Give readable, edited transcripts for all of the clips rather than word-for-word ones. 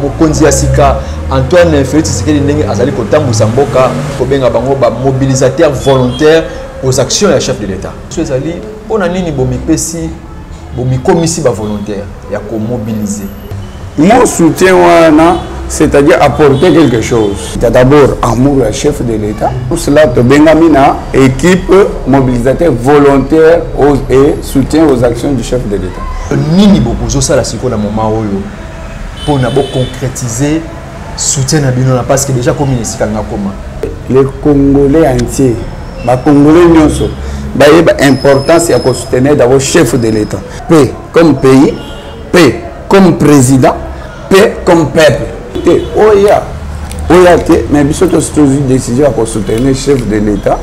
mokonzi ya sika Antoine Félix Tshisekedi ndenge azali kotambwisa mboka, kobenga bango ba mobilisateur volontaire aux actions ya chef de l'État. So ezali mpona nini bomipesi bomikomisi ba volontaire ya komobiliser? Mon soutien wana, c'est-à-dire apporter quelque chose. D'abord, amour à chef de l'État. Tout cela, tobengami na équipe mobilisateur volontaire et soutien aux actions du chef de l'État. Nini bokozosala sikoyo na moment oyo mpona boconcrétiser soutien na bino na, parce que déjà komi na esika nga koma? Les Congolais entiers, bacongolais nyonso bayeba importance ya kosoutenir d'abord chef de l'État. P comme pays, P comme président, P comme peuple. Te oya oya te, mais biso tosi tozwi décision ya kosoutenir chef de l'État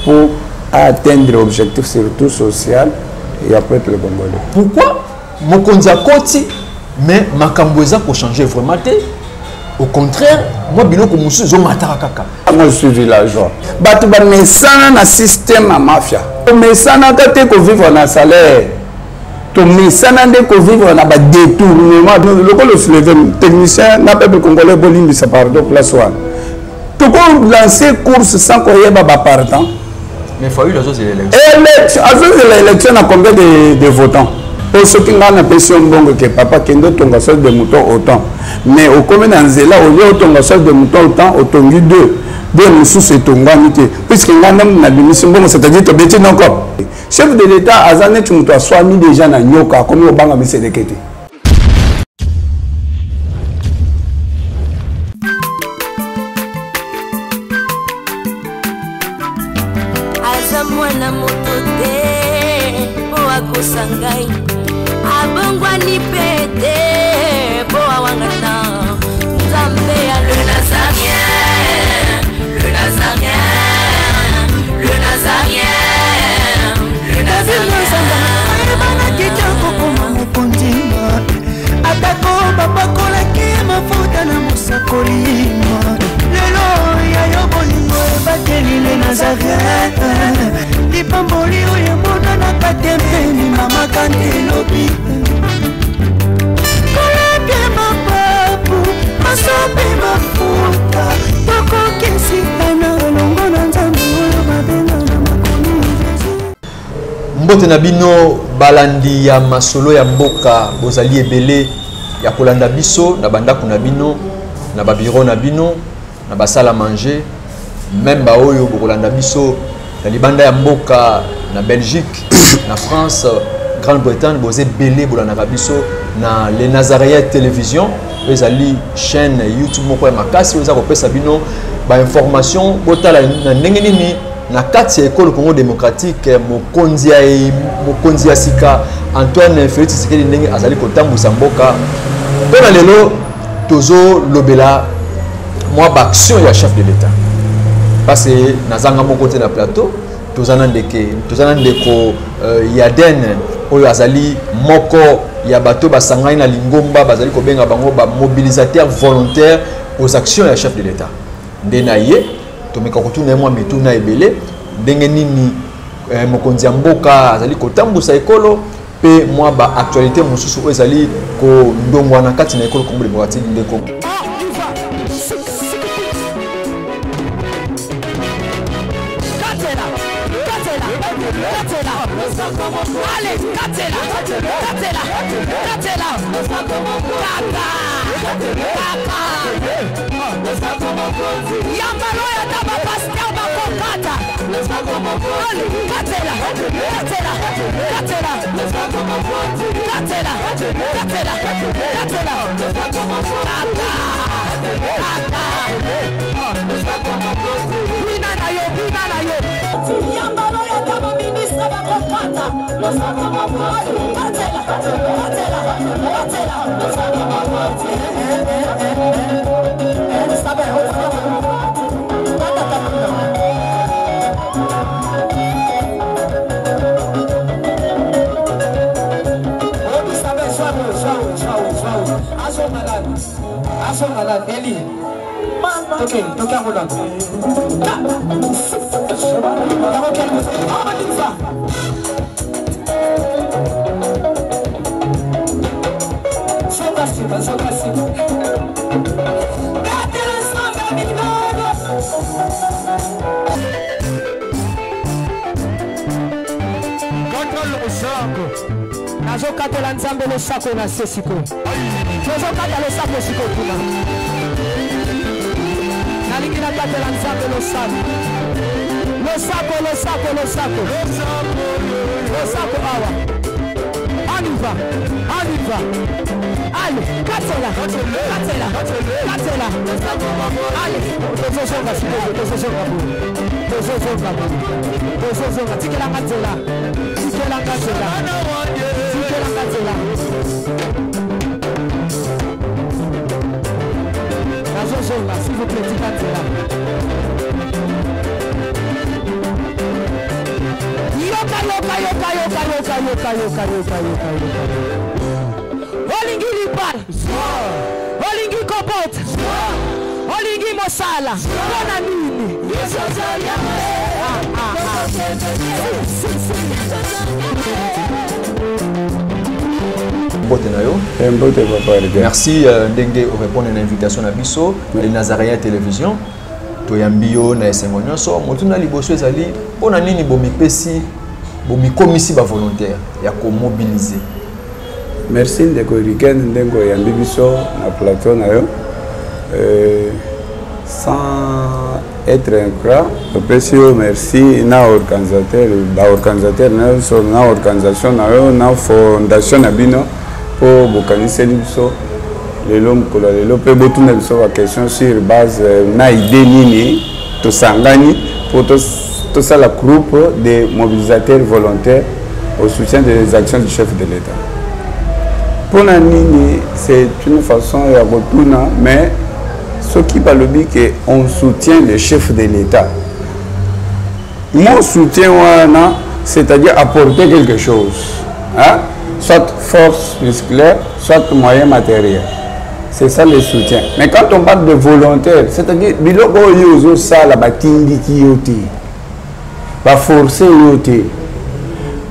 pour atteindre objectif surtout social ya peuple congolais. Pourquoi mokonzi akoti mais makambo eza kochanger vraiment te? Au contraire, mwa biloko mosusu ezomataka kaka. Moi, je suis villageois. Bato bamesana na système ya mafia. Tomesanaka te kovivre na salaire, tomesana nde kovivre na badétournement. Lokola osouleve technicien na peuple congolais, bolimbisa, pardon, place wana tokolancer course sans koyeba bapartant. Mais Fayulu azozela élection. Élection, azozela élection na combien de votants? Po soki ngai napesi yo mbongo ke papa kende otonga saut de mouton autant, mais okomi na nzela, olie otonga saut de mouton autant, otongi deux deux, mosusu etongwami te, puisque ngai ndambo nabimisi mbongo, c'est-à-dire tobeti noko. Chef de l'État aza neti moto aswami déjà na nyoka, akomi kobanga miseleke te. Aza mwana moto te mpo akosa ngai, abongwani mpe te mpo awangana Nzambe ya le Nazarien, le Nazarien, le Nazarien, le Nazarien. Ayebanaki te kokoma mokonzi, atako bapakolaki mafuta na mosakoli. Lelo ya yo bolingo ebateli le Nazaret, lipamboli oyo emonanaka te mpeni mama kante elobi kolapie mapapu masope mafuta tokokesitana elongo na Nzambe oyo babenga na makomi Jésus. Mbote na bino balandi ya masolo ya mboka, bozali ebele ya kolanda biso na bandako na bino, na babiro na bino, na basala manger, même baoyo bokolanda biso na libanda ya mboka, na Belgique, na France, Grande-Bretagne, boza ebele bolandaka biso na Les Nazaréens Télévision oyo ezali chaîne YouTube moko ya makasi oyo eza kopesa bino bainformation. Botala na ndenge nini na kati ya ekolo Congo démocratique mokonzi ya sika Antoine Félix Tshisekedi ndenge azali kotambwisa mboka. Mpo na lelo tozolobela mwa baaction ya chef de l'État, parce que nazanga moko te na plateau. Toza na ndeke, toza na ndeko Yaden oyo azali moko ya bato basangani na lingomba bazali kobenga bango bamobilisateur volontaire aux actions ya chef de l'État. Nde na ye tomeka kotuna ye mwa mituna ebele, ndenge nini mokonzi ya mboka azali kotambusa ekolo mpe mwa baactualité mosusu oyo ezali kondongwana kati na ekolo Congo démocratique. Ndeko, Allez, katela, katela, katela, kaka, kaka. Yambalo ya taba pasteur bakokata. Allez, katela, katela, katela, katela, katela, katela, kaka, kaka. Bina na yo, bina na yo. Yambalo ya taba ministre bakokata. Katela, katela, katela. Eli, toke, toke yango nano. Yango kende. Zonga nsima, zonga nsima. Tozokatela Nzambe losako na se sikoyo. Tozokata losako sikoyo kuna. Nalingi nakatela Nzambe losako. Losako, losako, losako. Losako awa. On y va, on y va. Allez, katela, katela, katela. Allez, tozozonga sikoyo, tozozonga boye. Tozozonga boye. Tozozonga, tikelanga nzela. Tikelanga nzela. Tikelanga nzela. Nazozonga, s'il vous plaît, tika nzela. Yoka, yoka, yoka, yoka, yoka, yoka, yoka, yoka, yoka, yoka. Olingi libala, olingi kobota, olingi mosala, mpo na nini? Ah, ah, ah. Si, si, si. Mbote na yo. Eh, mbote papa Edgar. Merci ndenge orépondre na invitation na biso, les Nazaréens Télévision. Toyambi yo na esengo nyonso. Motuna liboso ezali mpona nini bomipesi, bomikomisi ba volontaire ya komobiliser? Merci ndeko Riken ndenge oyambi biso na plateau na yo. Sans être ingrat, topesi yo merci na organisateur, ba organisateur na yo, so na organisation na yo, na fondation na bino po bokaniseli biso lelo mokolo ya lelo mpe botuna biso ba question sur base na idée nini tosangani po tosala groupe de mobilisateurs volontaires au soutien des actions du chef de l'État. Mpona nini, c'est une façon ya kotuna, mais soki balobi ke on soutient le chef de l'État, mon soutien wana, c'est-à-dire apporter quelque chose, hein? Soit force musculaire, soit moyen matériel. C'est ça le soutien. Mais quand on parle de volontaire, c'est-à-dire biloko oyo ozosala batindiki yo te, baforcer yo te,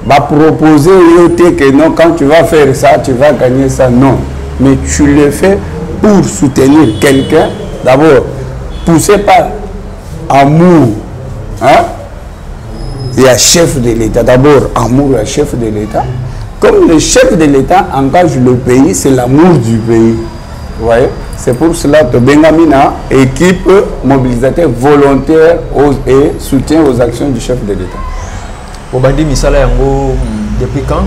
baproposer yo te que non, quand tu vas faire ça, tu vas gagner ça. Non. Mais tu le fais pour soutenir quelqu'un, d'abord, poussé par amour, hein? Il y a chef de l'État, d'abord amour à chef de l'État. Comme le chef de l'État engage le pays, c'est l'amour du pays. Vous voyez? C'est pour cela que Bengamina, équipe mobilisateur volontaire et soutien aux actions du chef de l'État. Obandi misala yango depuis quand?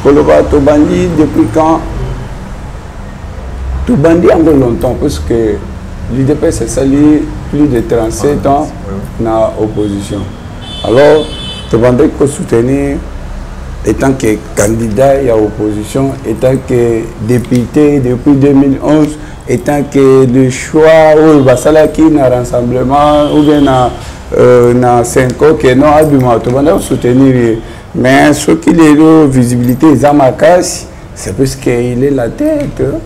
Koloba tobandi depuis quand? Tobandi yango longtemps, parce que l'U D P S esali plus de 37 ans na opposition. Alors, tobandi ko soutenir étant que candidat à l'opposition, étant que député depuis 2011, étant que le choix ou basalaki na rassemblement ou bien na 5 ans que non abima tobanda soutenir. Mais ce qui est la visibilité Zamakas, c'est parce qu'il est la tête, hein.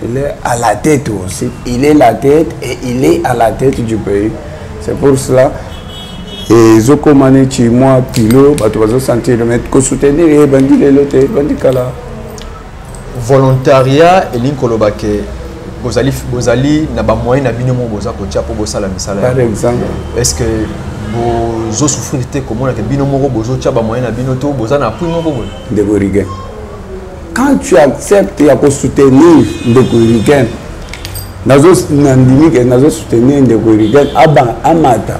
Il est à la tête aussi. Il est la tête et il est à la tête du pays. C'est pour cela. Et Zoko Manechi, moi, Pilo, bah, tu vas sentir le mettre, soutenir et bandi les lots, bandi kala. Volontariat et l'inkolobake, bozali, bozali, na ba moyen na bino mo boza kotia po bosala misala. Par exemple. Est-ce que bozo souffrir te comment que bino moko bozo tia ba moyen na bino to boza na appui moko boye? Ndeko Rigen. Quand tu acceptes ya ko soutenir Ndeko Rigen, nazo nandimi ke nazo soutenir Ndeko Rigen aba amata.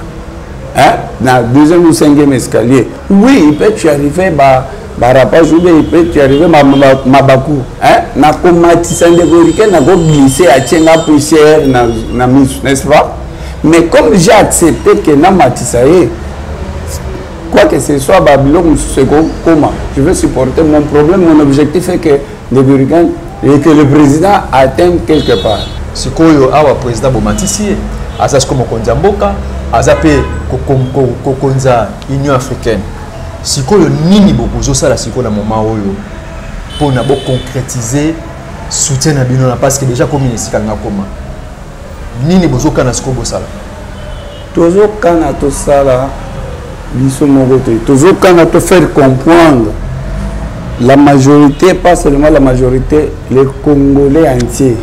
Hein? Na deuxième ou cinquième escalier. Oui, il peut y arriver ba ba rapage ou bien il peut y arriver ma, ma, ma bakou. Hein? Na komatisa Ndeko Rigen na ko glisser à tienga poussière na na misu, n'est-ce pas? Mais comme j'ai accepté que na matisa ye, quoi que ce soit, ba biloko mosusu ekokoma, je veux supporter mon problème. Mon objectif est que Ndeko Rigen et que le président atteigne quelque part. Sikoyo awa président bomatisi ye, aza sikoyo mokonzi ya mboka, aza pe kokonza Union africaine. Sikoyo nini bokozosala sikoyo na moment oyo mpona boconcrétiser soutien na bino na, parce que déjà komi na esika nga koma. Nini bozokana sikoyo bosala? Tozokana tosala biso moko te, tozokana to faire comprendre la majorité, pas seulement la majorité, les Congolais entiers,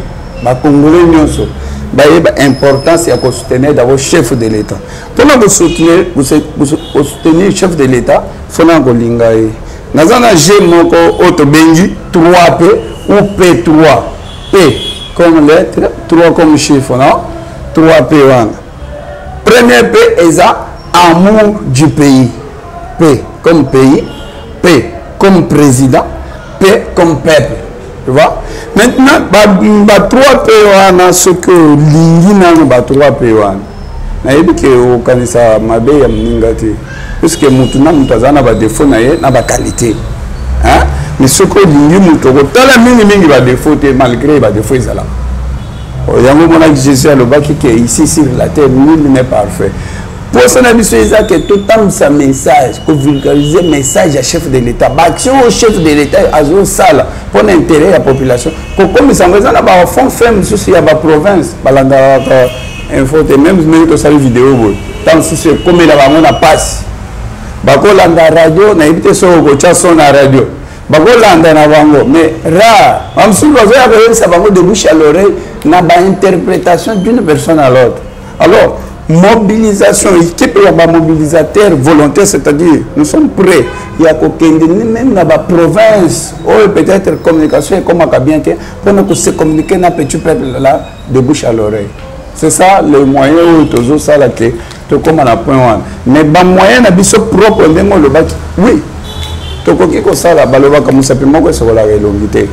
ba Congolais nyonso bayeba importance ya kosoutenir d'abord chef de l'État. Mpona kosoutenir chef de l'État, fona kolinga ye. Naza na G moko oyo tobengi 3P ou P3. P comme lettre, 3 comme chiffre, non? 3P wana. Premier P eza amour du pays. P comme pays, P comme président, P comme peuple. Tu vois? Maintenant, ba, ba 3P wana soki olingi nano ba 3P wana. Nayebi ke okanisa mabe ya moninga te. Puisque mutu na mutu aza na ba défaut na ye na ba qualité. Hein? Mais soki olingi mutu okotala mingi mingi ba défaut te malgré ba défaut ezalaka. Yango omonaki Jésus alobaki ke ici sur la terre nul n'est parfait. Posa na biso eza ke totambwisa message, kovulgariser message ya chef de l'État, baaction oyo chef de l'État azosala mpo na intérêt ya population, kokomisa yango eza na bafond fin mosusu ya baprovince balandaka info te. Même ndenge tosali video boye, ntango mosusu ekomela bango na mpasi, bakolanda radio, nayebi te soki okotya son na radio, bakolanda na bango, mais rare bamosusu bazoya koyebisa bango de bouche à l'oreille na bainterprétation d'une personne à l'autre. Alors mobilisation, équipe ya bamobilisateur volontaire, c'est-à-dire nous sommes prêts ya kokende même na baprovince oyo peut-être communication ekomaka bien te, mpona kose communiquer na petit peuple là de bouche à l'oreille. C'est ça le moyen oyo tozosala ke tokóma na point wana. Mais bamoyen na biso propre, ndenge olobaki, oui, tokoki kosala. Balobaka mosapi moko esokolaka elongi te,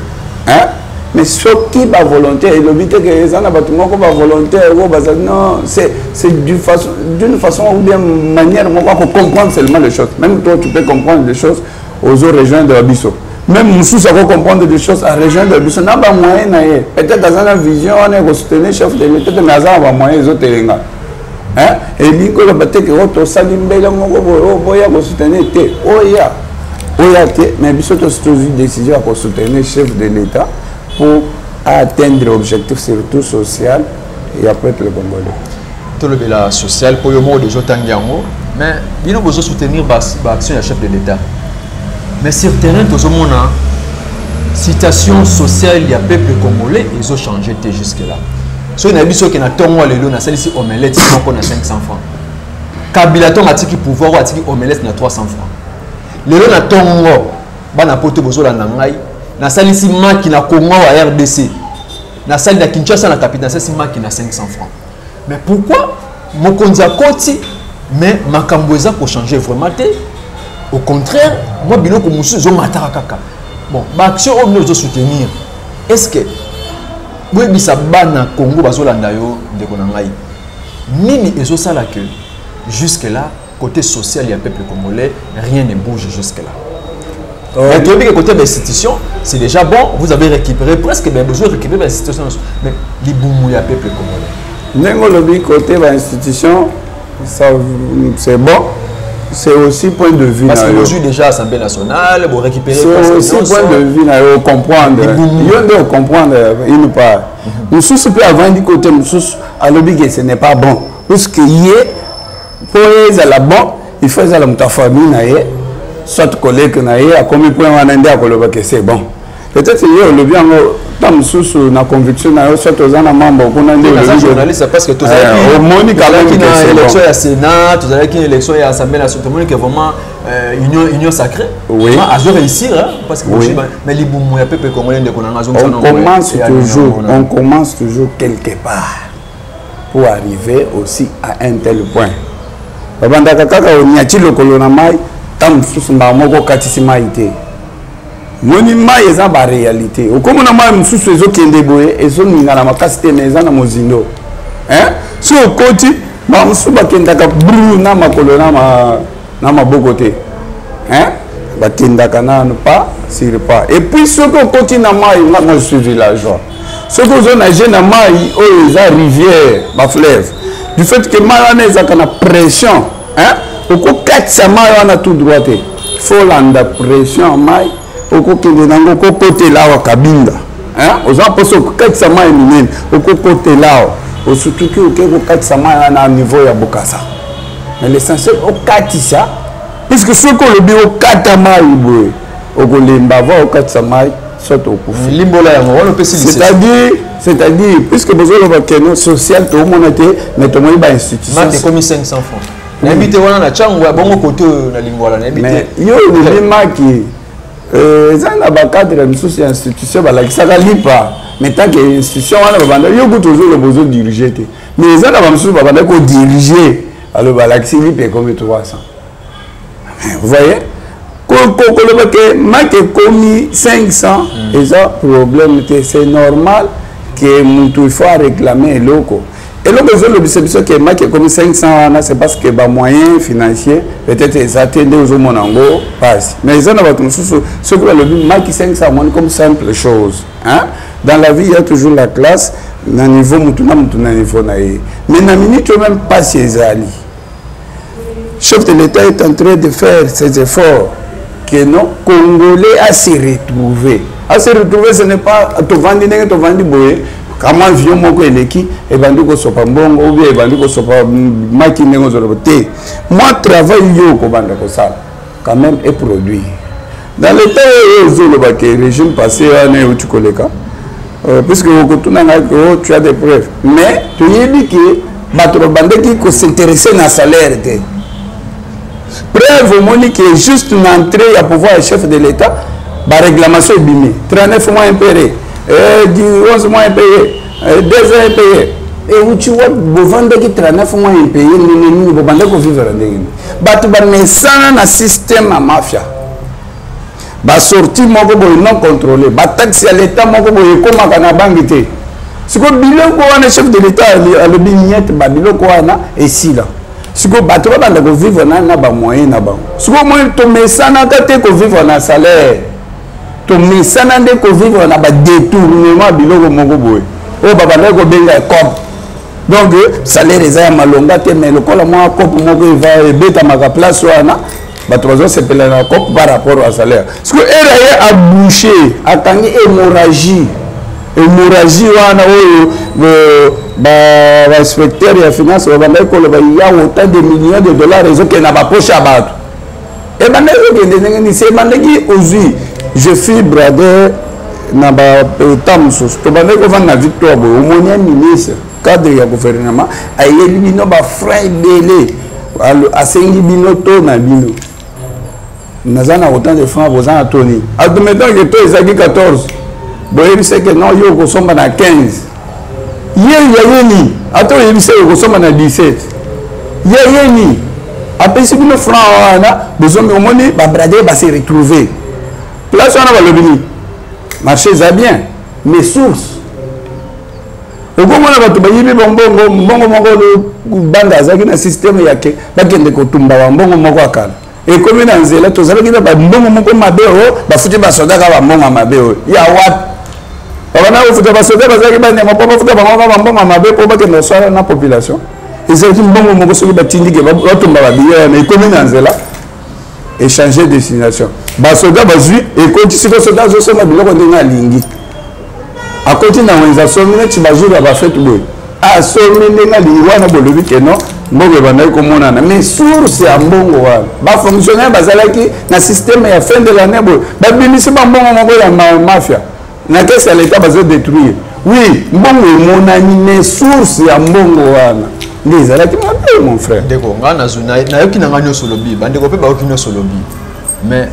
hein? Mais soki bavolontaire elobi te ke eza na bato moko bavolontaire oyo bazali, non, c'est d'une façon, d'une façon ou bien manière moko ako comprendre seulement les choses. Même toi, tu peux comprendre les choses, ozo rejoindre biso. Même mosusu ako comprendre des choses, a rejoindre biso na bamoyen na ye. Peut-être aza na vision wana ekosoutenir chef de l'État, mais aza na bamoyen ezotelenga. Elingi koloba te ke oyo tosali mbele moko boye oyo boya kosoutenir te, oya oya te. Mais biso tosi tozwi décision ya kosoutenir chef de l'État pour atteindre objectif surtout social ya peuple congolais. Tolobela social mpo yo moko deja otangi yango, mais bino bozosoutenir baaction ya chef de l'État, mais sur terrain tozomona situation sociale ya peuple congolais ezochange te jusque là. Soki nayebi soki na ntongo ya lelo nasalisi omelette moko na 500 francs, Kabila ntongo atiki pouvoir oyo atiki omelette na 300 francs. Lelo na ntongo, bana poto bozolanda ngai, nasalisi maki na Congo ya RDC, nasali na Kinshasa na capitale, nasalisi maki na 500 francs. Mais pourquoi mokonzi akoti, mais makambo eza kochange vraiment te? Au contraire, mwa biloko mosusu ezomataka kaka. Bon, baaction oyo bino ozosoutenir, est ce que boyebisa bana Congo bazolanda yo, ndeko na ngai, nini ezosala que jusque là côté social ya peuple congolais rien ne bouge jusque là? Mais toyebi que côté bainstitution c'est déjà bon, vous avez récupéré presque, ben besoin récupérer bainstitution, mais libumu ya peuple congolais? Ndenge olobi, côté bainstitution, ça c'est bon, c'est aussi point de vue. Parce que bozwi déjà Assemblée nationale, bo récupérer. C'est aussi point de vue na yo, comprendre yo nde ocomprendre une part. Mosusu mpe avandi côté mosusu, alobi ke ce n'est pas bon, puisque ye mpo ezala bon, il faut ezala moto ya famille na ye, soit collègue na ye akomi point wana nde akoloba ke c'est bon. Peut-être ye olobi yango ta mosusu na conviction na yo, soit oza na membre kuna nde journaliste, parce que omoni quand même. Na élection ya Sénat, tozalaki élection ya Assemblée nationale, tomoni que vraiment union sacrée, oui, azo réussir, hein, parce que oui. Mais libumu ya peuple congolais, ndeko na nga, on commence toujours, on commence toujours quelque part pour arriver aussi à un tel point. Babandaka kaka oniati lokolo na mai, ntango mosusu mbala moko okatisi mai te. Moni mai eza baréalité, okomona mai mosusu ezokende boye, ezoningana makasi te, mais eza na mozindo. So okoti, bamosusu bakendaka bru na makolo na maboko te, bakendaka nano pas sur pas. Et puis soki okoti na mai, nga moi je suis villageois, soki ozonage na mai oyo eza rivière, bafleuve, du fait que mai wana ezalaka na pression, okokatisa mai wana tout droit te, faut olanda pression ya mai, okokende nango, okokotela awa Kabinda, oza mposa okokatisa mai minene, okokotela awa, osutuki, oke kokatisa mai wana niveau ya Bokasa. Mais l'essentiel okatisa, puisque soki olobi okata mai boye, okolemba avant okatisa mai, soit okufi. Limbola yango wana opesi. C'est-à-dire, puisque bozoloba keno social toomona te, mais tomoni bainstitution. Ekomi 500 francs, nayebi te wana na ntango ya bongo kote oyo na Lingwala, nayebi te. Yo olobi maki. Euh, eza na bacadre mosusu ya institution balakisaka lipa mais tant que institution wana babanda yo kutu ozoloba ozodirige te, mais eza na bamosusu babandaki kodirige, alo balakisi lipa ekomi 300. Vous voyez, koloba ke maki ekomi 500 eza problème te, c'est normal ke mutu il faut aréclame eloko. Eloko ezolobisa biso ke maki ekomi 500 wana, c'est parce que bamoyen financier peut-être eza te, nde ozomona yango pasi. Mais eza na bato mosusu, soki balobi maki 500, amoni comme simple chose, hein? Dans la vie, il y a toujours la classe na niveau, mutu na mutu na niveau na ye. Mais na minute oyo même pasi ezali, chef de l'État est en train de faire ses efforts que non Congolais a se retrouver. A se retrouver, ce n'est pas tovandi ndenge tovandi boye, kama avion moko eleki ebandi kosopa mbongo ou bien ebandi kosopa maki ndenge ozoloba te. Moi, travail yo okobanda kosala quand même et produire dans l'état oyo ozoloba ke régime passé wana euti koleka, puisque okotuna ngai ke oh, tu as des preuves, mais toyebi ke bato babandaki kos'intéresser na salaire te. Preuve, omoni ke juste na entrée ya pouvoir ya chef de l'État, baréclamation ebimi: 39 mois impayé, 11 mois impayé, 2 ans impayé. Euti wapi? Bovandaki 39 mois impayé ndenge nini? Bobandaki kovivre ndenge nini? Bato bamesana na système ya mafia, basortie moko boye non contrôlé, bataxe ya l'État moko boye ekomaka na bangi te. Sikoyo biloko wana, chef de l'État alobi niet, babiloko wana esila. Sikoyo bato babanda kovivre na bamoyen na bango. Sikoyo moi, tomesanaka te kovivre na salaire, tomesana nde kovivre na badétournement, biloko moko boye oyo babandaki kobenga coop. Donc salaire eza ya malonga te, mais lokola mwa coop moko eva ebetamaka place wana, bato bazosepela na coop par rapport à salaire. Sikoyo ere ye abouche, akangi hémorragie, hémorragie wana oyo bainspecteur ya finance babandaki koloba ya autant de millions de dollars ezokende na bapoche ya bato. Ebandaki kokende ndenge nini? Se ebandaki ozwi, je suis bradeur na baétat mosusu, tobandaki kovanda na Victoire boye, omoni ya ministre, cadre ya gouvernement, ayeli bino bafranc ebele, asengi bino to na bino: naza na autant de francs, boza na toni. Admettons ke to ezalaki 14, boyebisa ke non, yo okosomba na 15. Ye ya yeni, ata oyebisa ye okosomba na 17, ye yeni apesi bino franc wana, bozombi. Omoni babrader base retrouver place wana, balobi nini? Marché eza bien, mais source, okomona bato bayibi bambongo, mbongo moko banda azalaki na système ya ke bakende kotumba bambongo moko ya kala ekomi na nzela. Tozalaki na bambongo moko mabe oyo bafuti basoda kaka bambongo ya mabe oyo ya wapi? Babanda kofuta basoda, bazalaki bandema mpo bafuta bango kaka bambongo ya mabe mpo bakende kosala na population. Ezalaki mbongo moko soki batindike batumba babiye wana, ekomi na nzela, échanger destination, basoda bazwi, ekoti. Siko soda azosomba biloko ndenge alingi, akoti na wenze, asombi neti bajour ya bafete boye, asombi ndenge alingi. Wana bolobi ke non, mbongo ebandaki komonana, mais source ya mbongo wana, bafonctionnaire bazalaki na système ya fin de l'année boye, babimisi bambongo moko ya mafia na caisse ya l'État, bazodétruire. Oui, mbongo emonani, mais source ya mbongo wana nde ezalaki mabe, mon frère. Ndeko, nga nayoki na nga nyonso olobi, bandeko mpe bayoki nyonso olobi, mais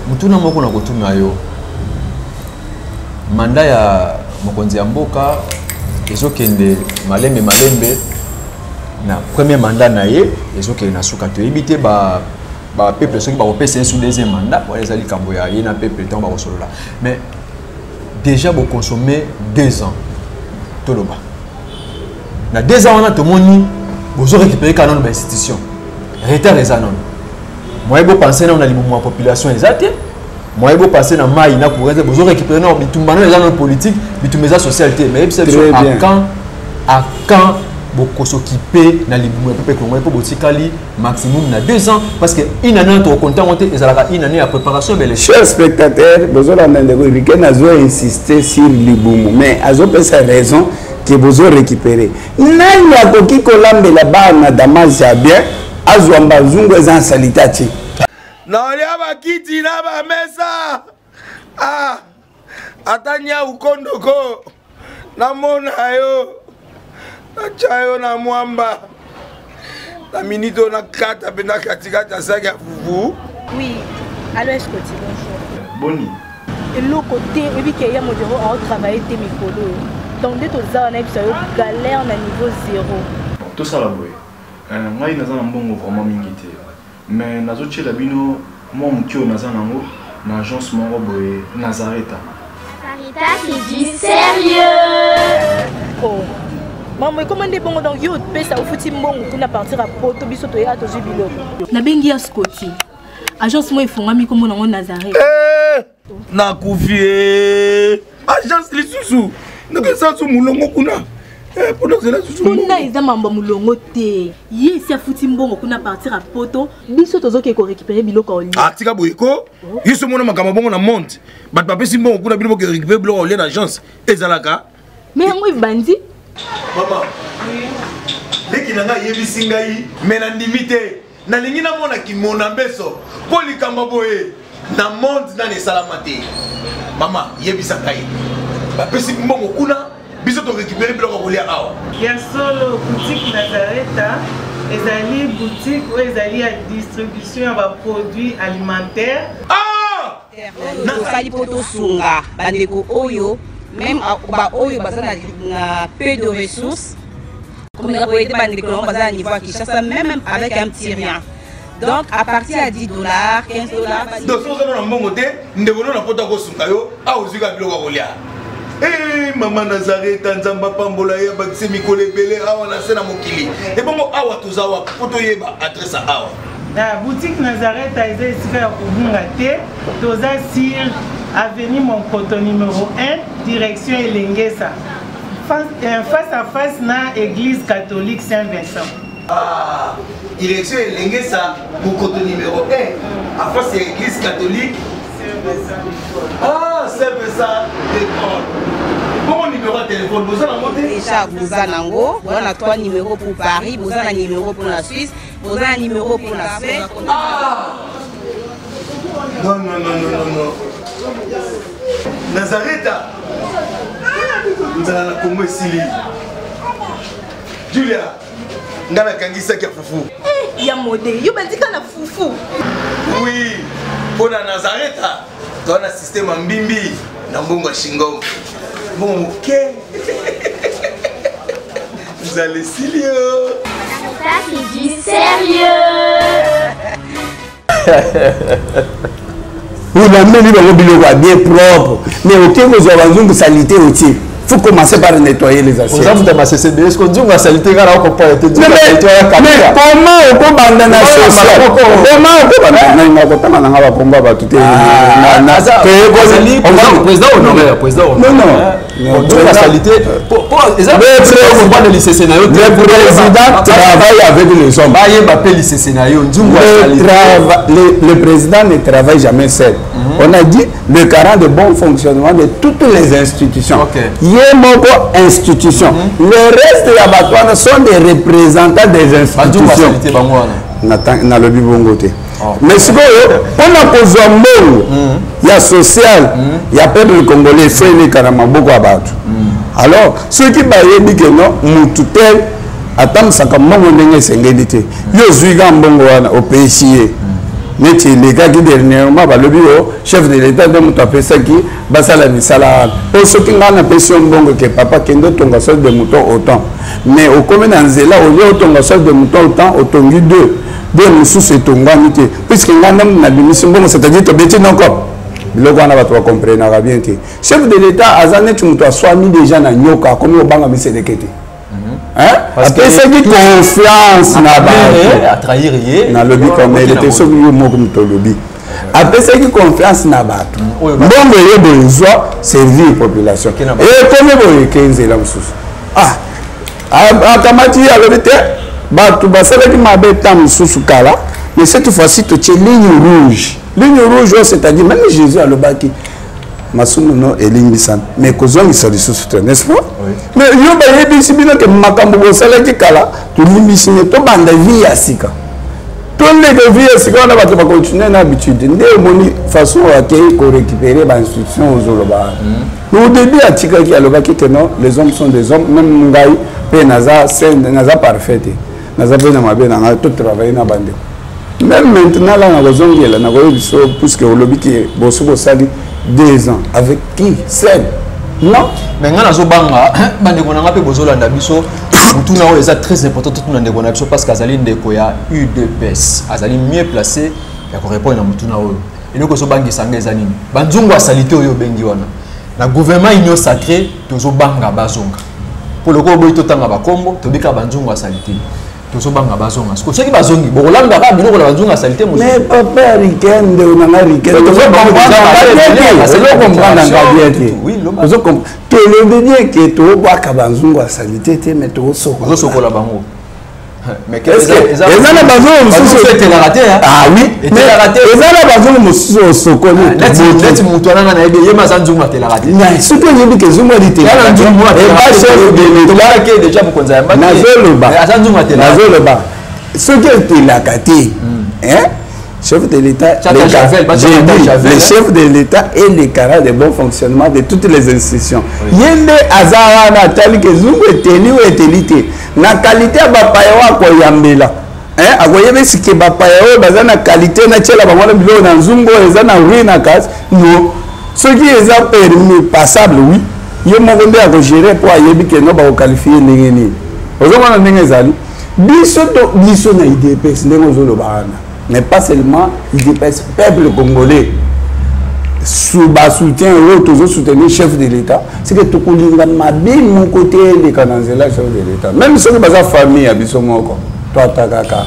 motuna moko na kotuna yo: mandat ya mokonzi ya mboka ezokende malembe malembe, na premier mandat na ye ezokende na suka. Toyebi te bapeuple soki bakopesa ye su deuxième mandat, wana eza likambo ya ye na peuple ntango bakosolola. Mais déjà bokonsommer 2 ans, toloba na 2 ans wana, tomoni bozorécupérer kaka nano bainstitution, retard eza nano. Moyen bopense nano na libumu ya population eza te, moyen bopense na mai na courant te. Bozorécupérer nano bitumba nano eza nano politique, bitumba eza social te. Mais yebisa biso, à quand bokos'occuper na libumu ya peuple congolais? Mpo botikali maximum na 2 ans, parce que une année tokokonta yango te, ezalaka une année ya préparation bele. Chers spectateurs, bozolanda ndeko Riken azo insister sur libumu, mais azopesa raison ke bozo récupérer. Nani akoki kolambela bana damage ya bien, azwa mbazungu eza nsali atie? Naolia bakiti na bamesa, ah, ata nyau kondoko namona yo, natya yo na mwamba na minute oyo, nakata mpenza katikati ya saki ya fufu. Oui. Allô, Escoti, bonjour. Boni? Eloko te, oyebi ke ya Modero ao travailler te mikolo oyo. Donc nde toza wana yebisa yo galère na niveau zero. Bon, tosala boye. Euh, ngai naza na mbongo vraiment mingi te. Mais nazotiela bino mwa moke oyo naza nango na agence moko boye Nazareta. Nazareta, c'est du sérieux! Oh. Maman, ekoma nde bongo donc yo opesa ofuti mbongo kuna partir ya poto biso toya tozwi biloko. Nabengi ya Scotty. Agence moko efongami kombo nango Nazareth. Eh, nakufi eh. Agence lisusu ndenge eza so molongo kuna eh, mpona ozela susu kuna eza mambo ya molongo te ye esi afuti mbongo kuna partir ya poto biso tozokende korécupere biloko ya olia ah, tika boye ko yo so omona makambo bongo na monde bato bapesi mbongo kuna bino boke récupere biloko ya olia na agence ezalaka me yango ebandi mama leki na ngai ayebisi ngai me nandimi te nalingi namona kimona mbeso mpo likambo boye na monde nani esalama te mama yebisa ngai bapesi mbongo kuna biso torécupere biloko ya kolia awa ya solo boutique nazareta ezali boutique oyo ezali ya distribution ya baproduit alimentaire ah! tosali mpo tosunga bandeko oyo meme baoyo baza na peu de ressources komeka koyede bandeko nango baza na niveau ya kinshasa meme avec un petit rien donc à partir ya 10 dollars 15 dollars donc soki oza na mbongo te ndeko no na poto akosunga yo awa ozwi kaka biloko ya kolia Eh, mama nazareta nzambe apambola ye abakise mikolo ebele awa na se na mokili ebongo awa toza wapi mpo toyeba adresse ya awa Na boutique Nazareth eza esika ya kobunga te. Toza sur avenue Monkoto numéro 1, direction Elengesa. Face, euh, face à face na église catholique Saint-Vincent. Ah, direction Elengesa, Monkoto numéro 1, à face ya église catholique Saint-Vincent. Ah, Saint-Vincent d'école. Bongo numéro ya téléphone, boza nango te? Déjà boza nango, boza na 3 numéros pour Paris, boza na numéro pour la Suisse, boza na numéro pour la Suède. Ah! Non, non, non, non, non, non. Nazareta! Nzala na Congo esili. Julia, nga nakangisaki ya fufu. Eh, ya mode, yo bandika na fufu. Oui, mpo na Nazareta, toza na système ya mbimbi na mbongo ya shingom. Mbongo moke. Nzala esili yo. Ça, c'est du sérieux. Olambeli bango biloko ya bien propre mais oke kozwa banzungu salite otie faut commencer par nettoyer les assiettes. Oza muta masese be est-ce que nzungu ya salite nga na comprendre te nzungu ya salite ya kabila. Mais comment okobanda na social? Comment okobanda na nga kotanga na nga bakomba bato te. Na na ezali président honoraire, président honoraire. Non non. Nzungu ya salite po eza comprendre lisese na yo te. Le président travaille avec les hommes. Bayeba pe lisese na yo nzungu ya salite. Le président ne travaille jamais seul. On a dit le garant de bon fonctionnement de toutes les institutions. Okay. Ye moko institution. Mm -hmm. Le reste ya bato wana sont des représentants des institutions. Nalobi bongo te. Oh. Mais sikoyo mpona kozwa mbongo mm -hmm. ya social mm -hmm. ya peuple congolais fo eleka na maboko ya bato. Mm -hmm. Alors soki bayebi ke non mutu tel atambusaka mbongo ndenge esengeli te yo ozwi ka mbongo wana opesi ye neti elekaki dernièrement balobi yo chef de l'état nde moto apesaki basala misala wana mpo soki ngai napesi yo mbongo ke papa kende otonga saut de mouton autant mais okomi na nzela olie otonga saut de mouton autant otongi deux deux mosusu etongwami te puisque ngai nde nabimisi mbongo c'est-à-dire tobeti noko biloko wana bato bakomprenaka bien te chef de l'état aza neti moto aswami déjà na nyoka akomi kobanga miseleke te apesaki confiance na bato nalobi komele te soki yo moko moto olobi apesaki confiance na bato mm, mbongo eye boye zwa servir population ekomi boye eke nzela mosusu ah, akamati ye alobi te bato basalaki mabe ntango mosusu kala mais cette fois-ci totie ligne rouge ligne rouge oyo c'est-à-dire même jésus alobaki masumu no elimbisami mais kozongisa lisusu te n'est-ce pas oui. mais yo bayebisi bino ke makambo bosalaki kala tolimbisi ne tobanda vie ya sika toleka vie ya sika wana bato bakontinue na habitude nde omoni façon akei korécupere bainstitution ozoloba wana mm. au début atikaki alobaki ke non les hommes sont des hommes même ngai mpe naza naza parfait te naza mpe na mabe na ngai totravaille na bandeko. Même maintenant là, nakozongela, nakoyebisa yo, puisque olobi ke boso bosali 2 ans avec qui? Seul? Non. Mais nga nazobanga, bandeko na nga mpe bozolanda biso, motuna oyo eza très important totuna ndeko na biso, parce que azali ndeko ya UDPS, azali mieux placé ya korépondre na motuna oyo. Eloko ezobangisa nga eza nini? Banzungu ya salite oyo obengi wana na gouvernement union sacré, tozobanga bazonga, mpo lokola oboyi totanga bakombo, tobika banzungu ya salite, tozobanga bazonga. Siko soki bazongi, bokolanda kaka biloko na banzungu ya salite mosusu? Mais papa Riken, ndeko na nga Riken, ozokomprendre nga bien te. Tolobi bien ke tobwaka banzungu ya salite te, mais tozosokola. Ozosokola bango. Eza na bazongo mosusu etelaka te. Ah oui, eza na bazongo mosusu osokoli. Neti moto wana nga nayebi ye, aza nzungu atelaka te. Soki oyebi ke zungu alitelaka, mokonzi ayambaki. Nazoloba, aza nzungu atelaka. Nazoloba, soki etelaka te, chef de l'État, le chef de l'État est le garant de bon fonctionnement de toutes les institutions. Ye nde aza wana, atali ke zungu eteli oyo eteli te na qualité ya bapaya oyo akoyambela, akoyeba esike bapaya oyo baza na qualité, natiela bango na biloko na nzungu oyo eza na rui na kasi no. Soki eza permis passable, oui, ye moko nde akogérer, mpo ayebi ke no bakoqualifier ndenge nini. Ozomona ndenge ezali biso to biso na UDPS, ndenge ozoloba wana, mais pas seulement UDPS, peuple congolais sous basoutien oyo tozosoutenir chef de l'État, c'est que tokolinga mabe moko te eleka na nzela chef de l'État, même soki baza famille ya biso moko. To ata kaka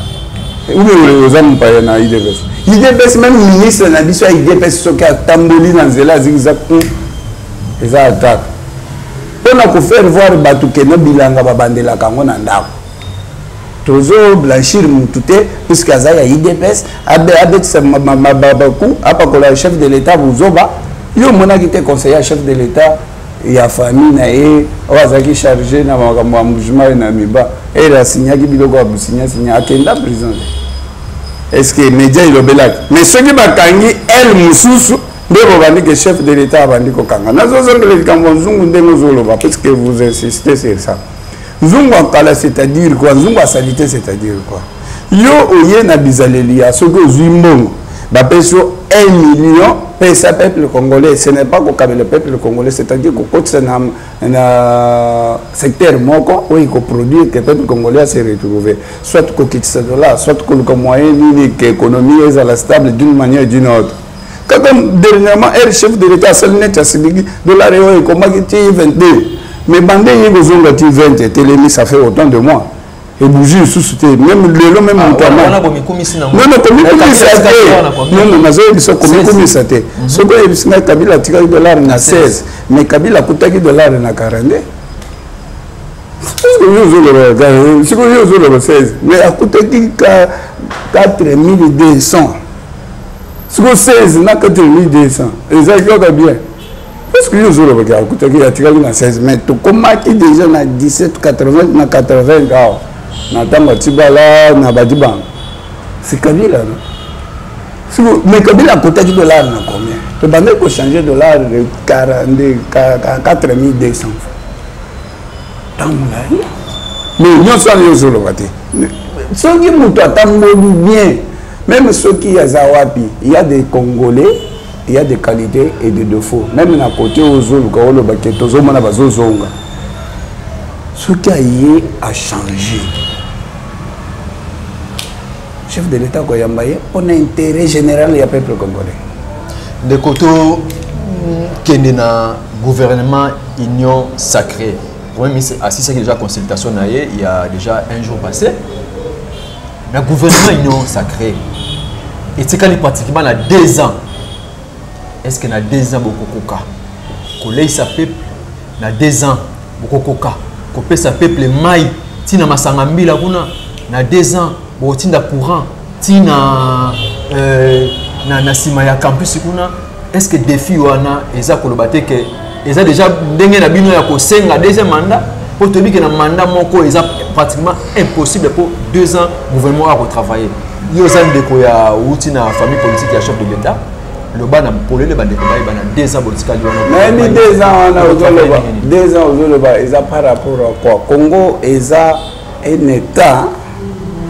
oyo oza mopaya na UDPS, UDPS, même ministre na biso ya UDPS, soki atamboli na nzela azikisa ku, eza attaque mpona kofaire voir bato keno bilanga babandelaka yango na ndako. Tozo blanchir mutu te puisque aza ya UDPS, abetisa baku, apakola chef de l'État buzoba. Yo omonaki te conseiller ya chef de l'État ya famille na ye oyo azalaki chargé na makambo ya Mbujimayi na miba ere asinyaki biloko ya businyasinya, akenda prison te? Est ce que média elobelaki? Mais soki bakangi ele mosusu nde bobandi ke chef de l'État abandi kokanga. Nazozongela likambo ya nzungu ndenge ozoloba, puisque vous insistez sur ça. Nzungu akala, c'est-à-dire quoi? Nzungu asali te, c'est-à-dire quoi? Yo oye na bizaleli ya soki ozwi mbongo, bapesi yo 1 million, pesa peuple congolais. Ce n'est pas kokabela peuple congolais, c'est-à-dire kokotisa na secteur moko oyo ekoproduire ke peuple congolais ase retrouver, soit kokitisa dollar, soit koluka moyen nini ke économie ezala stable d'une manière d'une autre. Kaka dernièrement air chef de l'État asali neti asiliki, dollar oyo ekomaki ti 22, mais bande ye kozonga ti 20, etelemi, ça fait autant de mois, ebouge lisusu te. Même lelo, même moto, non, komikumisa te. Non, nazoyebisa, komikumisa te. Soki oyebisi ngai Kabila atikaki dollar na 16, mais Kabila akutaki dollar na 42. Ozoloba, sikoyo ozoloba 16, mais akutaki 4200. Sikoyo 16 na 4200 ezalaki kaka bien, parce que yo ozolobaki akutaki, atikaki na 16, mais tokomaki déjà na 17 80 na 80 awa na ntango ya Tshibala na Badibanga. C'est Kabila, non? Siko mais Kabila akotaki dollar na combien? Tobandaki kochanger dollar de 4200 ntango na ye. Mais nyonso wana yo ozoloba te. Soki moto atamboli bien, même soki aza wapi, il y a des Congolais, il y a des qualités et des défauts. Même na côté oyo ozoluka oloba ke tozomona bazozonga, soki aye achanger, chef de l'État koyamba ye mpona intérêt général ya peuple congolais. Ndeko, tokende na gouvernement union sacrée. Premier ministre asisaki déjà consultation na ye il y a déjà un jour passé. Na gouvernement union sacrée, etikali pratiquement na 2 ans. Est ce que na 2 ans bokokoka koleisa peuple? Na 2 ans bokokoka kopesa peuple mai ntina masanga mbila kuna? Na 2 ans bokotinda courant ntina na nsima ya campus kuna? Est ce que défi wana eza koloba te ke eza déjà ndenge na bino ya kosenga deuxième mandat? Mpo toyebi ke na mandat moko eza pratiquement impossible, mpo 2 ans gouvernement akotravailler. Yo oza ndeko ya wuti na famille politique ya chef de l'État, loba na polele, bandeko bayeba, na 2 ans botikali wana. Nayebi 2 ans wana ozoloba, 2 ans ozoloba eza par rapport à quoi? Congo eza un État,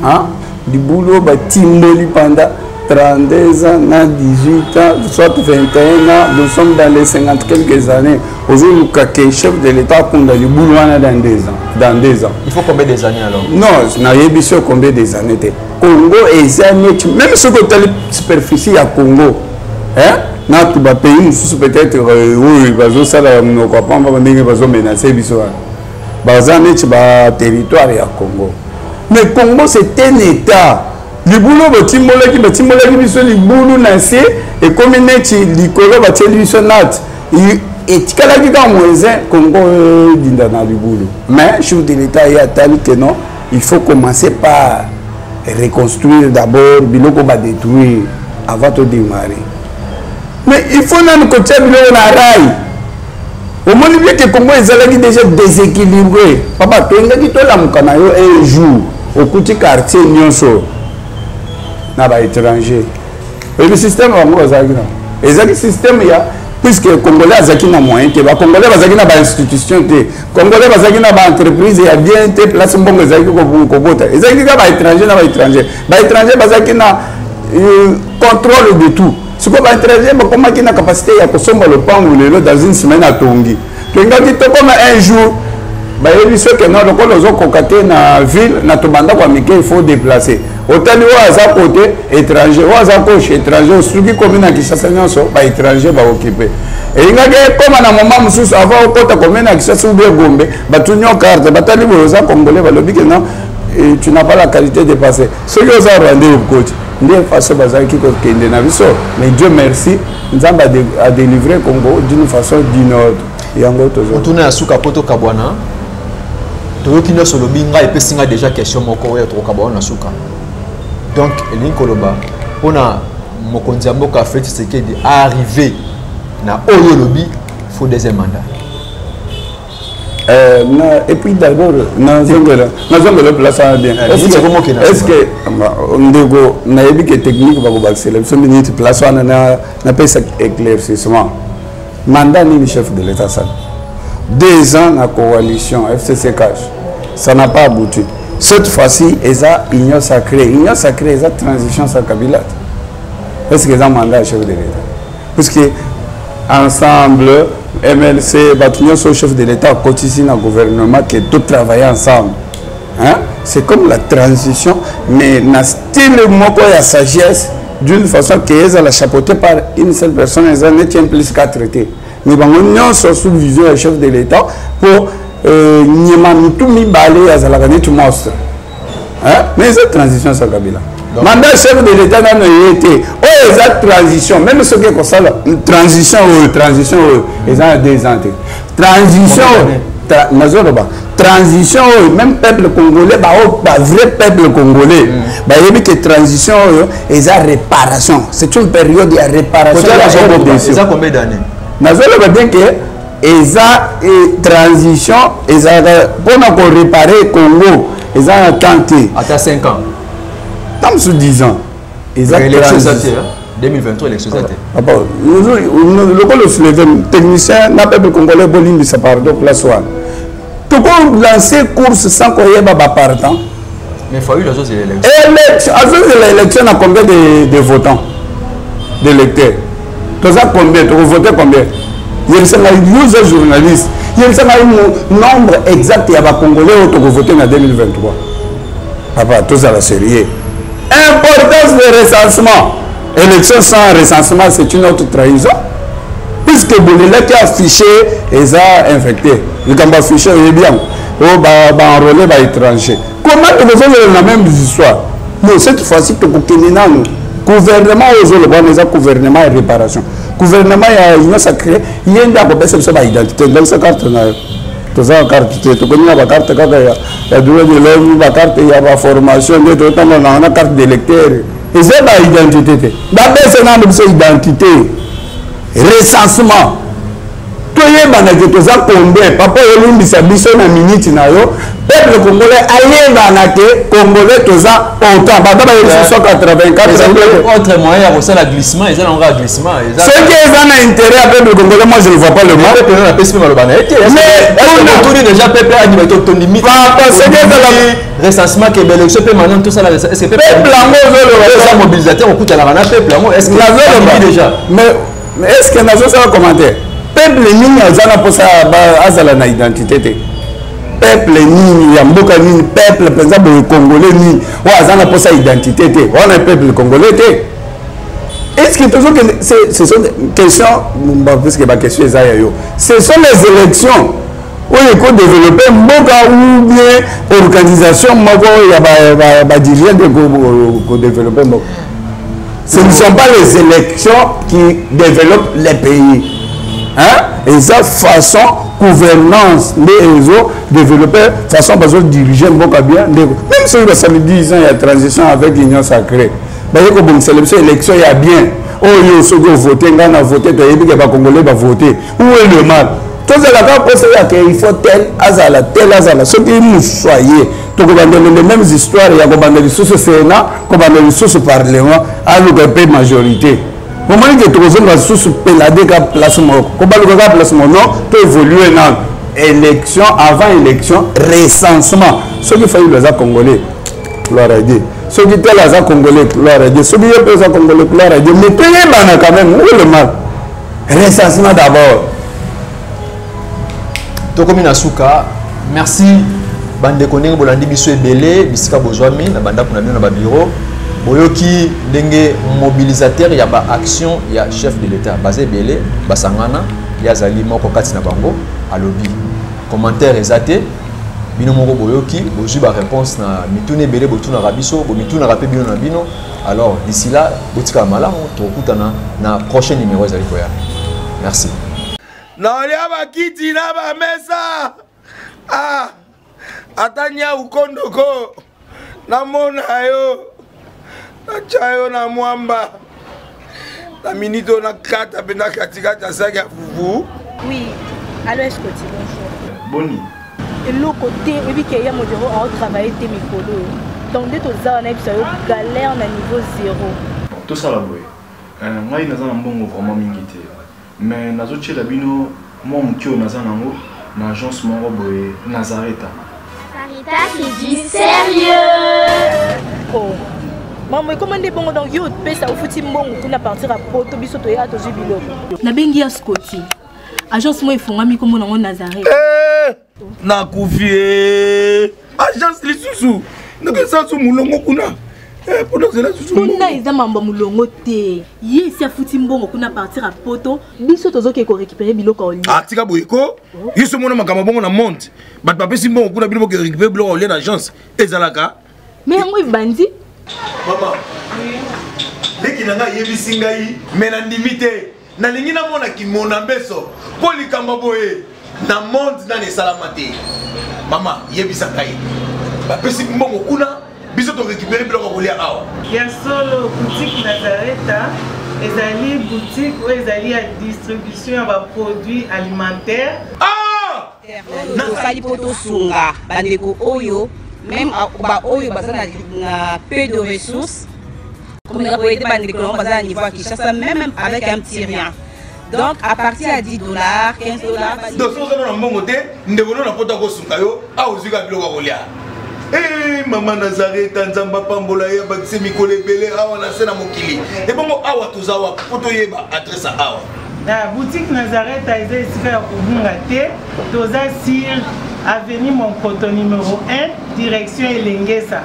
hein? Libulu oyo batimboli pendant 32 ans na 18 ans, soit 21 ans, nous sommes dans les 50 quelques années. Ozoluka ke chef de l'État akunda libulu wana dans 2 ans. Dans 2 ans. Il faut combien des années alors? Non, nayebi so combien des années te. Congo eza neti même soki otali superficie ya Congo, hein? Na to ba pays mosusu peut-être oyo bazosala monoko ya pamba ndenge bazomenace biso wana. Baza neti ba territoire ya Congo. Mais Congo c'est un état. Libulu batimbolaki, batimbolaki biso libulu na se ekomi neti likolo batieli biso nate. Etikalaki kaka moyen Congo edinda na libulu. Mais chef de l'état ye atali que non, il faut commencer par reconstruire d'abord biloko ba détruire avant to démarrer. Mais il faut nanu kotia biloko na rail. Omoni bien que Congo ezalaki déjà déséquilibré. Papa, toyengaki tolamuka na yo un jour okuti quartier nyonso na ba étranger. Oyebi système bango bazalaki na ezalaki système ya puisque congolais azalaki na moyen te, ba congolais bazalaki na ba institution te, congolais bazalaki na ba entreprise ya bien te, place mbongo ezalaki kobota ezalaki kaka ba étranger na ba étranger. Ba étranger bazalaki na contrôle de tout. Sikoyo ba étranger bakomaki na capacité ya kosomba lopango lelo dans une semaine atongi. Tolingaki tokoma un jour bayebi soki non, lokola ozokoka te na ville na tobanda kwa mike, il faut déplacer. Otali oyo aza côté étranger, oyo aza gauche étranger, osuki komi na Kinshasa nyonso ba étranger ba occupé. Elingaki ekoma na moment mosusu avant okota commune na Kinshasa ou bien Gombe, batuni yo carte, batali boye oza congolais, balobi ke non, tu n'as pas la qualité de passer. Soki oza rwandais okoti. Nde façon bazalaki kokende na biso, mais Dieu merci, Nzambe a délivré Congo d'une façon d'une autre. Yango tozo. Otuna ya suka po tokabwana. Toyoki nyonso olobi, ngai epesi ngai déjà question moko oyo tokokabwana na suka. Donc elingi koloba mpona mokonzi ya mboka Félix Tshisekedi arrivé na oyo olobi faut deuxième mandat. Na, et puis d'abord nazongela place wana bien. Est-ce que ndeko nayebi ke technique bakobakisela biso minute place wana napesa éclaircissement. Mandat nini chef de l'État sala 2 ans na coalition FCC cash, ça n'a pas abouti. Cette fois-ci eza union sacrée. Union sacrée eza transition sa Kabila. Est-ce que eza mandat chef de l'État? Puisque ensemble MLC bato nyonso chef de l'État akotisi na gouvernement que tout travailler ensemble, hein? C'est comme la transition mais na style moko ya sagesse d'une façon que ezala chapeauté par une seule personne, eza neti 1 plus 4 te, mais bango nyonso sous vision ya chef de l'État pour nyema mitu mibale azalaka neti monstre, hein? Mais eza transition sa Kabila. Mandat chef de l'État nano ye te, oyo eza transition. Même soki ekosala transition oyo, transition oyo eza na 2 ans te. Transition nazoloba transition oyo, même peuple congolais, baoyo ba vrai peuple congolais bayebi ke transition oyo eza réparation, c'est une période ya réparation. Eza combien d'années? Nazoloba bien ke eza transition ezalaka mpona koréparer Congo, eza na temps te. Ata 5 ans. Tant mosusu 10 ans. Eza élection eza te, 2023 élection eza te. Papa, lokola osouleve technicien na peuple congolais bolimbisa pardon place wana. Toko lancer course sans koyeba bapartant. Mais Fayulu azozela élection. Élection, azozela élection na combien de votants, d'électeurs? Toza combien? Tokovote combien? Yebisa ngai, yo oza journaliste, yebisa ngai nombre exact ya bacongolais oyo tokovote na 2023. Papa, tozala sérieux. Importance de recensement. Élection sans recensement, c'est une autre trahison. Puisque bolelaki affiché eza infecté. Likambo affiché oyebi yango. Oyo baenrôler ba étranger. Comment tokozongela na même histoire? Non, cette fois-ci tokokende nanu. Gouvernement oyo ozoloba wana eza gouvernement ya réparation. Gouvernement ya union sacrée, ye nde akopesa biso ba identité. Donc sa carte na yo. Toza na carte te, tokomi na bacarte kaka ya droit de l'homme, bacarte ya baformation nde totambola na wana, carte d'électeur eza ba identité te. Bapesa nano biso identité, recensement, toyebana ke toza combien. Papa, olimbisa biso na minute na yo. Peuple congolais ayebana ke congolais toza autant bata bayebisi 184 autre moyen ya kosala glissement eza nango kaka glissement. Soki eza na intérêt ya peuple congolais, moi je ne vois pas le mal. Peuple napesi mpe maloba na ye te. Otuni déjà peuple andima te tondimi. Papa, soki ezala recensement ke baélection mpe maintenant tosala est-ce que peuple yango ozoloba eza mobilisateur okutanaka na peuple yango est-ce que nazoloba déjà? Mais est ce que nazosala commentaire? Peuple nini aza na mposa azala na identité te? Peuple nini ya mboka nini, peuple mpenza boye congolais nini oyo aza na mposa identité te? Wana peuple congolais te. Est ce que tozokende? Ce sont des questions, puisque baquestion eza ya yo. Ce sont les élections oyo ekodévelopper mboka ou bien organisation moko ya badirigeant nde kodévelopper mboka? Ce ne sont pas les élections qui développent les pays, hein? Eza façon gouvernance nde ezo développer, façon bazodirige mboka bien. Ndeko, même soki basali 10 ans ya transition avec union sacrée, baye kobongisela biso élection ya bien oyo soki ovote, ngai na vote, toyebi ke bacongolais bavote. Où est le mal? Tozalaka mposa ya ke il faut tel azala, tel azala. Soki mosusu aye, tokobandela les mêmes histoires ya kobanda lisusu sénat, kobanda lisusu parlement, aluka mpe majorité. Omoni ke tokozonga lisusu pelade ka place moko, kobaluka ka place moko. Non, to évolue nano. Élection, avant élection, recensement. Soki Fayulu aza congolais, gloire à Dieu. Soki tel aza congolais, gloire à Dieu. Soki ye mpe aza congolais, gloire à Dieu. Mais toyebana quand même. Où est le mal? Recensement d'abord. Tokomi na suka. Merci bandeko ndenge bolandi biso ebele bisika bozwami na bandako na bino, na babiro. Boyoki ndenge mobilisateur ya baaction ya chef de l'État baza ebele, basangana, ye azali moko kati na bango. Alobi commentaire eza te. Bino moko boyoki, bozwi baréponse na mituna ebele botunaka biso, bomitunaka mpe bino na bino. Alors d'ici là, botikala malamu, tokokutana na prochain numéro ezali koya. Merci. Nalia bakiti na bamesa, ah, ata nyau kondoko namona yo, natya yo na mwamba na minute oyo nakata mpenza katikati ya saki ya fufu. Oui, allo Escoti, bonjour. Boni? Eloko te. Oyebi ke ya Modero aotravaille te mikolo oyo, donc nde toza wana, yebisa yo, galère na niveau zéro. Tosala boye, ngai naza na mbongo vraiment mingi te, mais nazotiela bino mwa moke oyo naza nango na agence moko boye Nazareta. Farita, c'est du sérieux. Oh. Mambo ekoma nde bongo, donc yo opesa, ofuti mbongo kuna partir ya poto, biso toya tozwi biloko. Nabengi ya Scoti, agence moko efungwami, nkombo nango Nazareth. Nakufi e. Agence lisusu ndenge su molongo kuna mpona ozela susu? Kuna eza mambo ya molongo te. Ye esi afuti mbongo kuna partir ya poto, biso tozoke korécupérer biloko ya olia. Ah, tika boye ko. Yo so mona makambo bongo na monde, bato bapesi mbongo kuna, bino boke récupérer biloko ya olia na agence, ezalaka? Mais yango ebandi. Mama leki na ngai ayebisi ngai, me nandimi te. Nalingi namona kimona mbeso mpo likambo boye na monde nani esalama te. Mama, yebisa ngai, bapesi mbongo kuna, biso torécupérer biloko ya kolia awa? Ya solo, boutique Nazareta ezali boutique oyo ezali ya distribution ya baproduit alimentaire. Ah! Tosali mpo tosunga bandeko oyo, même baoyo baza na peu de ressources, komeka koyede bandeko nango baza na niveau ya Kinshasa, même avec un petit rien. Donc à partir ya 10 $, 15 $. Donc soki oza na mbongo te, ndeko no na poto akosunga yo awa, ozwi kaka biloko ya kolia. Mama Nazareta, Nzambe apambola ye, abakisi mikolo ebele awa na se na mokili. Ebongo awa toza wapi mpo toyeba adresse ya awa? Na boutique Nazareta eza esika ya kobunga te. Toza sur avenue Monkoto numéro 1, direction Elengesa,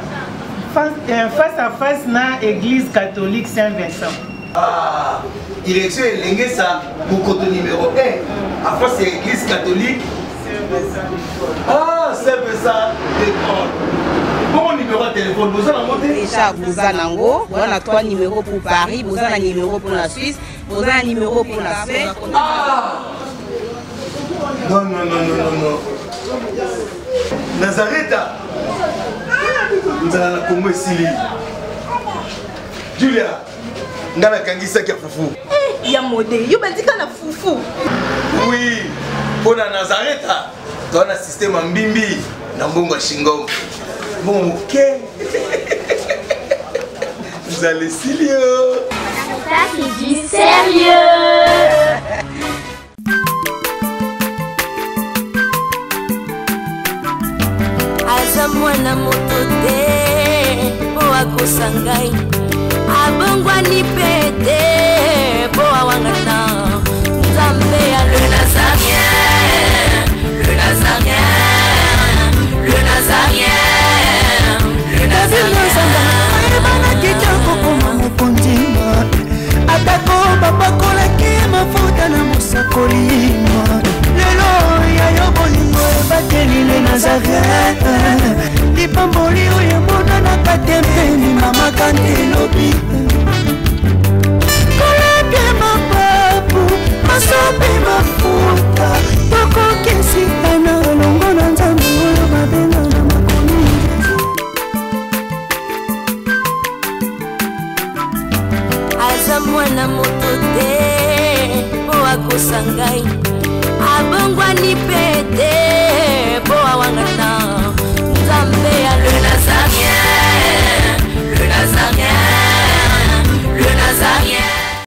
face à face na église catholique Saint Vincent. Ah, direction Elengesa, Mokoto numéro 1, à face ya église catholique ah, Saint Vincent d'école. Bongo numéro ya téléphone boza nango te? Déjà boza nango, boza na trois numéros pour Paris, boza na numéro pour la Suisse, boza na numéro pour la Suède. Ah! Non, non, non, non, non, non. Nazareta, nzala na Kongo esili. Julia, ngai nakangisaki ya fufu. Ya Mode, yo bandika na fufu? Oui, mpo na Nazareta toza na système ya mbimbi. Na mbongo ya shingom. Mbongo moke. Nzala esili yo. Ça, c'est du sérieux. Aza mwana moto te mpo akosa ngai, abongwani mpe te mpo awangana Nzambe ya le Nazarien, le Nazarien, le Nazarien, le Nazarien. Ayebanaki te kokoma mokonzi, atako bapakolaki mafuta na mosakoli. Lelo ya yo bolingo ebateli le Nazaret, lipamboli oyo emonanaka te mpeni mama kante elobi kolapie mapapu masopi mafuta tokokesika na elongo na Nzambe oyo babenga na makomi. Aza mwana moto te mpo akosa ngai, abongwani mpe te mpo awangana.